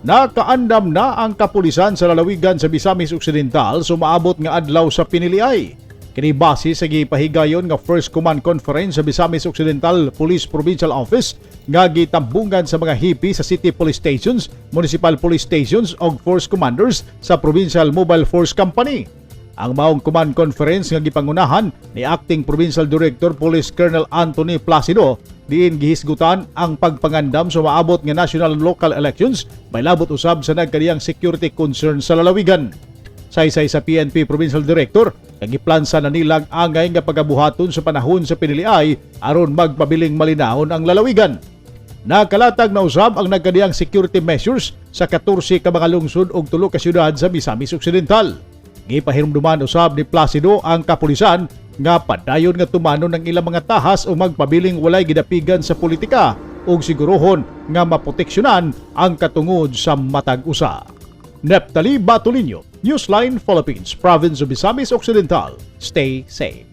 Nakaandam na ang kapulisan sa lalawigan sa Misamis Occidental sa umaabot nga adlaw sa piniliay. Kini base sa gipahigayon nga First Command Conference sa Misamis Occidental Police Provincial Office nga gitambungan sa mga hepe sa city police stations, municipal police stations ug force commanders sa Provincial Mobile Force Company. Ang maong command conference nga gipangunahan ni Acting Provincial Director Police Colonel Anthony Placido, diin gihisgutan ang pagpangandam sa maabot nga national and local elections, may labot usab sa nagkadiyang security concern sa lalawigan. Saysay sa PNP Provincial Director, nagiplansa na nilang angay nga pagabuhaton sa panahon sa piniliay aron magpabiling malinahon ang lalawigan. Nakalatag na usab ang nagkadiyang security measures sa 14 ka mga lungsod ug 3 ka syudad sa Misamis Occidental. Gipahinumduman usab ni Placido ang kapulisan nga padayon nga tumanon ng ilang mga tahas o magpabiling walay gidapigan sa politika ug siguruhon nga maproteksyonan ang katungod sa matag usa. Neptali Batulinho, Newsline Philippines, Province of Misamis Occidental. Stay safe.